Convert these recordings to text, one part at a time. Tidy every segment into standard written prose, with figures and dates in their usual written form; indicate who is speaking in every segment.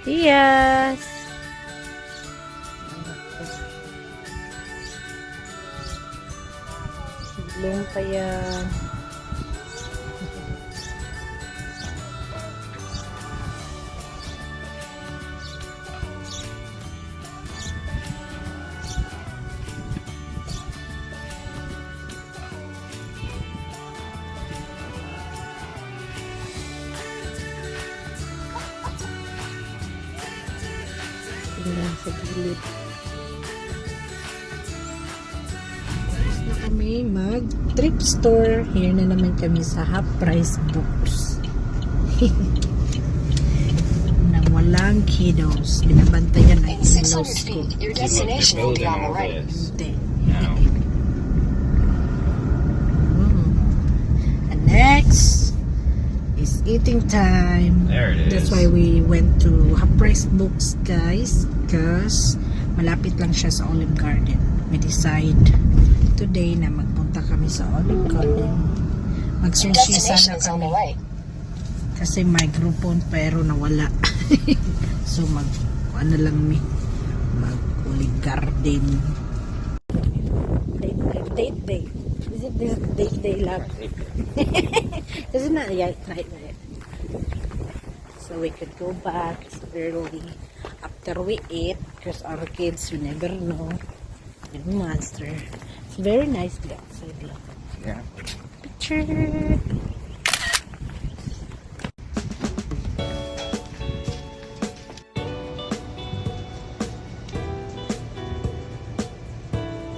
Speaker 1: Yes. Bloom pa yan. Tingnan sa gilid. Tapos na kami mag thrift store. Here na naman kami sa Half Price Books. Nang walang kiddos. Binabantayan ng
Speaker 2: In 600
Speaker 1: in-laws ko.
Speaker 2: feet, your
Speaker 3: See, look, they're
Speaker 2: destination will be
Speaker 3: building
Speaker 2: on the
Speaker 3: all
Speaker 2: right.
Speaker 3: this
Speaker 1: Hindi.
Speaker 3: now.
Speaker 1: And next is eating time.
Speaker 3: There it is.
Speaker 1: That's why we went to Half Price Books, guys. Because malapit lang siya sa Olive Garden. We decide today na magpunta kami sa Olive Garden.
Speaker 2: Your
Speaker 1: Mag-sushi
Speaker 2: destination
Speaker 1: sana
Speaker 2: is on the
Speaker 1: kami.
Speaker 2: right.
Speaker 1: Kasi may Groupon pero nawala. So mag ano lang mi, mag Olive Garden. Date day, date day. Is it this date day lang? Is it not yet? Not yet. So we could go back early after we eat because our kids, you never know. The monster. It's very nice outside lang. Picture.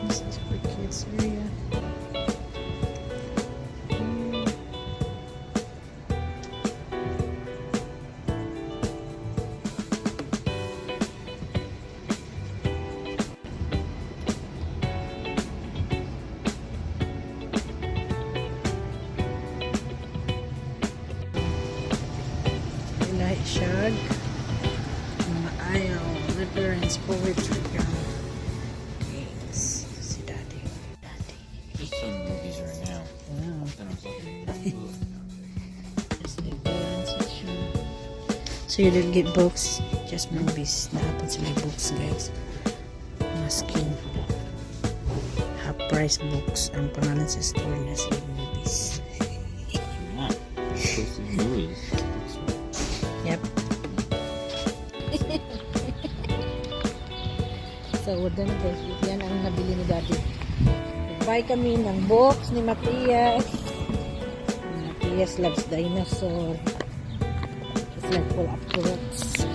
Speaker 1: This is for kids area. Ilahi siya. Mga ayaw. Reference poetry. Games. Si Daddy. Daddy.
Speaker 3: There's some movies right now. Then I was looking at the book.
Speaker 1: Just the parents section. So you didn't get books, just movies. Naa pud sila books, guys. Maskin. Half Price Books. Ang pangalan sa store na sila movies.
Speaker 3: Yeah. Supposed to be movies.
Speaker 1: Yep. So, we're done, guys. Yan ang nabili ni Daddy. Nag-buy kami ng books ni Matias. Matias loves dinosaur. It's like full of books.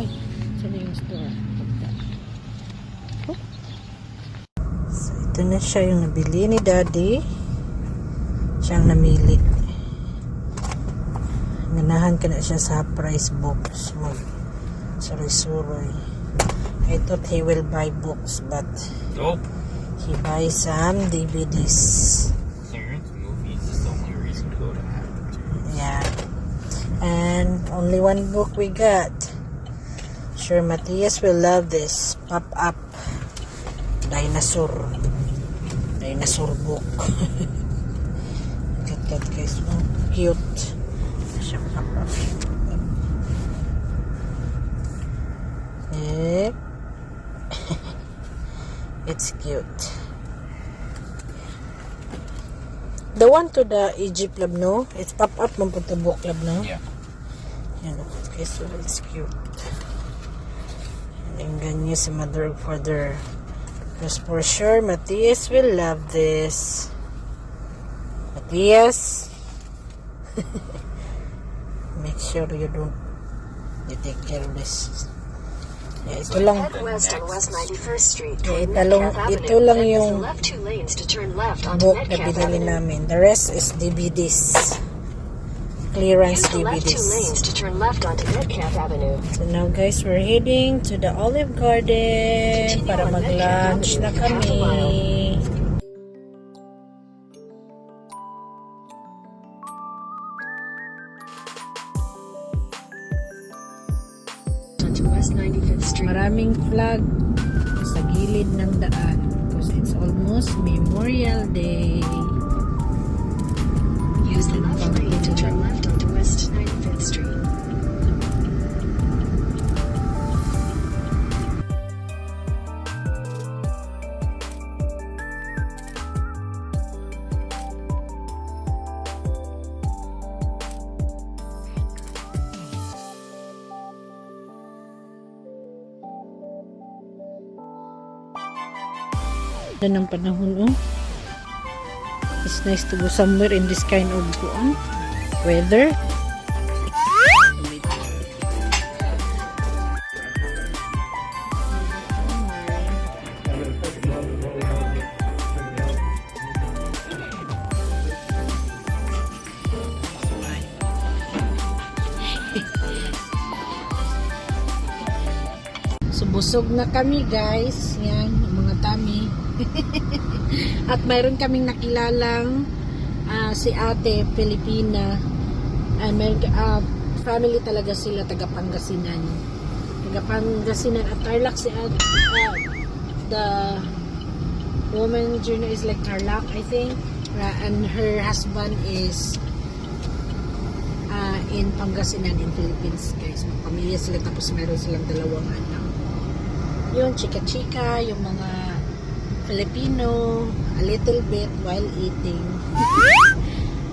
Speaker 1: Ay, saan na yung store? Pagka. Oh. So, ito na siya yung nabili ni Daddy. Siya ang namili. Ganahan ka na siya sa Half Price Books. Mag suroy-suroy. I thought he will buy books, but
Speaker 3: Nope.
Speaker 1: he buys some DVDs.
Speaker 3: Clearance movies is the only reason to go to Half.
Speaker 1: Yeah. And only one book we got. Sure, Matthias will love this. Pop-up dinosaur. Dinosaur book. Look at that, guys. Oh, cute. Siya pop-up. Eh. It's cute. The one to the Egypt love, no? It's pop-up man pud to book love, no?
Speaker 3: Yeah.
Speaker 1: Yan, okay, so it's cute. And ganyan si mother and father. Because for sure, Matthias will love this. Matthias, make sure you don't, you take care of this. Yeah, ito lang.
Speaker 2: Head west on West 91st Street
Speaker 1: Yeah,
Speaker 2: toward Metcalf
Speaker 1: ito
Speaker 2: Avenue.
Speaker 1: lang
Speaker 2: Then
Speaker 1: yung
Speaker 2: left two lanes to turn left onto
Speaker 1: book na
Speaker 2: Metcalf
Speaker 1: binili
Speaker 2: Avenue.
Speaker 1: namin. The rest is DVDs. clearance
Speaker 2: Use the left two
Speaker 1: DVDs.
Speaker 2: Lanes to turn left onto Metcalf Avenue.
Speaker 1: So now, guys, we're heading to the Olive Garden
Speaker 2: Continue
Speaker 1: para
Speaker 2: on
Speaker 1: mag-lunch na
Speaker 2: Metcalf Avenue for half a
Speaker 1: kami.
Speaker 2: Mile. Onto West 95th Street.
Speaker 1: Maraming flag sa gilid ng daan because it's almost Memorial Day.
Speaker 2: Use the left lane to turn left onto West 95th Street.
Speaker 1: Ganda ng panahon, oh. It's nice to go somewhere in this kind of kuan, weather. So, busog na kami, guys. Yan, ang mga tummy. At mayroon kaming nakilalang si ate, Filipina. Mayroon, family talaga sila, taga Pangasinan. Taga Pangasinan at Tarlac si ate. The woman Junior is like Tarlac, I think. And her husband is in Pangasinan in Philippines, guys. Magpamilya sila tapos meron silang dalawang anak. Yun, chika-chika, yung mga Filipino, a little bit while eating.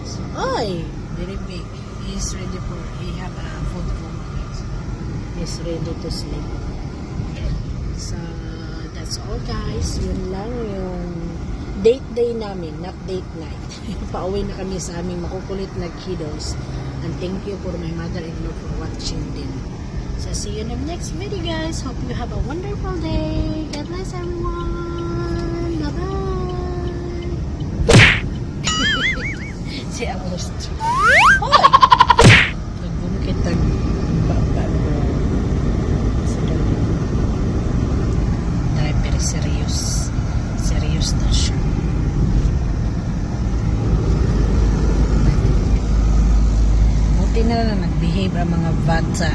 Speaker 1: So, oy, very big. He's ready for, he have a food coma, guys. He's ready to sleep. So, that's all, guys. Yun lang yung date day namin, not date night. Pauwi na kami sa aming makukulit na kiddos. And thank you for my mother-in-law for watching din. So, see you in the next video, guys. Hope you have a wonderful day. God bless everyone. Bye-bye. Si Augusto. Hoy! Nagbungkit ang baba ko. Sa dali. Dahil very serious. Serious na siya. Buti na lang nag-behave ang mga bata.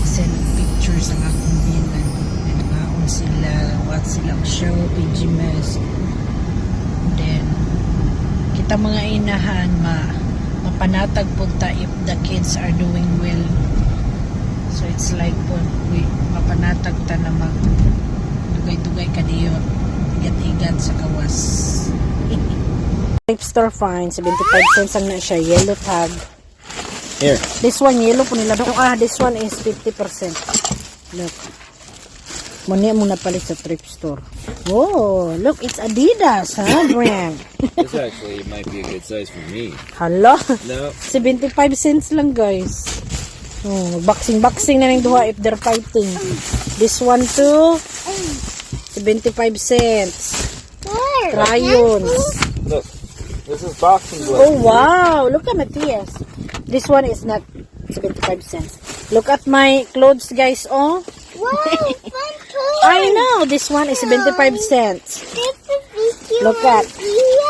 Speaker 1: Send pictures ang akong binan. Nagmaon sila, watch sila ang show, PG Mask. Then, kita mga inahan, mapanatag po ta if the kids are doing well. So it's like po, we, mapanatag ta na mag dugay-dugay kadiyot, igat-igat sa gawas. Thrift store find, 75 cents ang na siya, yellow tag.
Speaker 3: Here.
Speaker 1: This one, yellow po nila. Ah, this one is 50%. Look. Muna mo napalit sa thrift store. Oh, look, it's Adidas, ha, brand.
Speaker 3: This actually might be a good size for me.
Speaker 1: Hala.
Speaker 3: No.
Speaker 1: 75 cents lang, guys. Oh, boxing-boxing na rin duha if they're fighting. This one too, 75 cents. Crayons.
Speaker 3: Look. This is boxing gloves.
Speaker 1: Oh, wow. Look at Matthias. This one is not 75 cents. Look at my clothes, guys. Oh,
Speaker 4: Wow, fun toy.
Speaker 1: I know. This one is 75 cents.
Speaker 4: This is
Speaker 1: Look at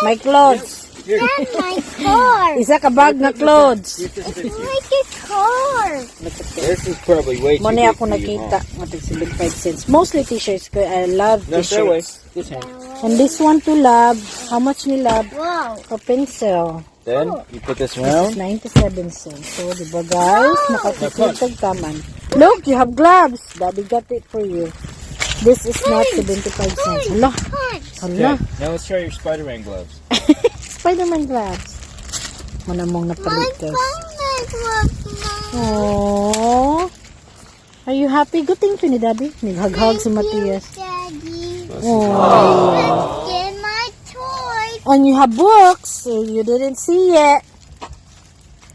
Speaker 1: my clothes.
Speaker 3: Here.
Speaker 4: That's my car.
Speaker 1: Isa ka bag na clothes.
Speaker 3: This is,
Speaker 4: It's like a car.
Speaker 1: Look at this.
Speaker 3: This is probably way too
Speaker 1: Muna
Speaker 3: big
Speaker 1: ako
Speaker 3: for you,
Speaker 1: nakita.
Speaker 3: huh?
Speaker 1: Mga 75 cents. Mostly t-shirts. Kaya I love
Speaker 3: No, that way.
Speaker 1: t-shirts.
Speaker 3: This hand.
Speaker 1: And this one to love. How much ni love?
Speaker 4: Wow.
Speaker 1: A pencil.
Speaker 3: Then you put this
Speaker 1: This
Speaker 3: round.
Speaker 1: is 97 cents. So, di ba, guys? Nakatipid taman. Look, you have gloves. Daddy got it for you. This is not 75 cents. Hala.
Speaker 4: Punch.
Speaker 1: Hala.
Speaker 3: Okay, now let's try your Spider-Man gloves.
Speaker 1: Spider-Man gloves. Muna mong
Speaker 4: My
Speaker 1: napalit, guys.
Speaker 4: phone is gloves, Mom.
Speaker 1: Aww. Are you happy? Good, thank you ni Daddy. Nag-hug si Matias.
Speaker 4: Daddy.
Speaker 1: Aww.
Speaker 4: Let's get my toy.
Speaker 1: And you have books. So you didn't see it.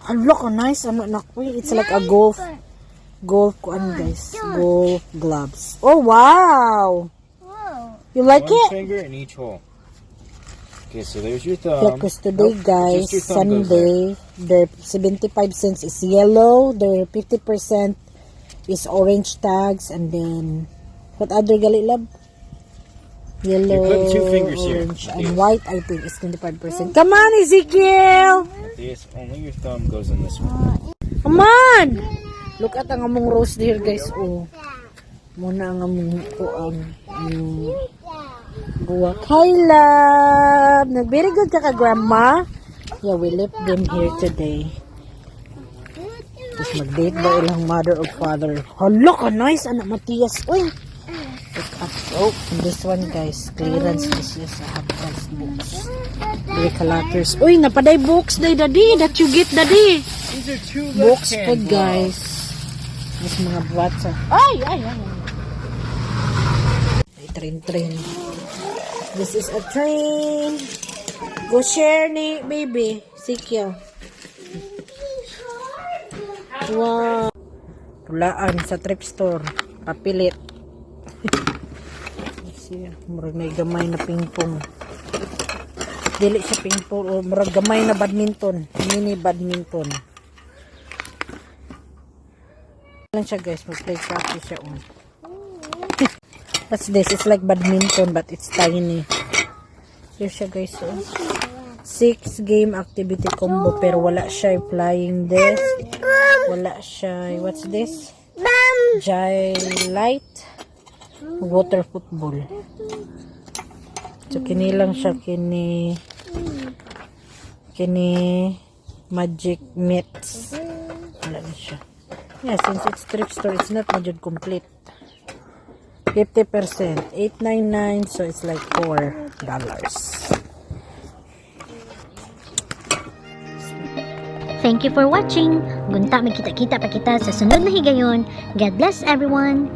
Speaker 1: Hala ka, nice. Ano, anak ko. It's like a golf. Golf, kuan, guys. Golf gloves. Oh, wow.
Speaker 4: Whoa.
Speaker 1: You like
Speaker 3: One
Speaker 1: it?
Speaker 3: finger in each hole. Okay, so there's your thumb.
Speaker 1: Yeah, 'cause today,
Speaker 3: Nope,
Speaker 1: guys,
Speaker 3: just your thumb goes there.
Speaker 1: Sunday, their 75 cents is yellow, their 50% is orange tags, and then, what other gali, love? Yellow,
Speaker 3: You're putting two fingers here,
Speaker 1: orange, and
Speaker 3: Matthias.
Speaker 1: White, I think, is 25%. Come on, Ezekiel!
Speaker 3: Matthias, only your thumb goes in this one.
Speaker 1: Come on! Look at ang among rose there, guys. Oh. Mao na ang among kuan. Buwak. Hi, love! Nag very good ka ka, Grandma? Yeah, we left them here today. Tapos mag-date ba ilang mother or father? Hala ka, nice, anak Matias. Uy! Look at, oh, and this one, guys, clearance this is a half price books. Very. Uy, napaday books day, Daddy, that you get, Daddy.
Speaker 3: These are two
Speaker 1: Books
Speaker 3: left-hand
Speaker 1: po,
Speaker 3: gloves.
Speaker 1: guys. Mas mga bata. Ay, ay, ay. Ay, train, train. This is a train. Go share ni baby. Sikyo. Wow. Tulaan sa thrift store. Papilit. Let's see. Murag may gamay na pingpong. Dili siya pingpong. O murag gamay na badminton. Mini badminton lang siya, guys. Mag-play practice siya. Oh. What's this? It's like badminton, but it's tiny. Here siya, guys. Oh. Six game activity combo, pero wala siya flying disc. Wala siya. What's this? Light water football. So kini lang siya, kini magic mitts. Wala na siya. Yeah, since it's thrift store, it's not major complete. 50%, 8.99, so it's like $4.
Speaker 5: Thank you for watching. Gunta magkita-kita pa kita sa sunod na higayon. God bless everyone.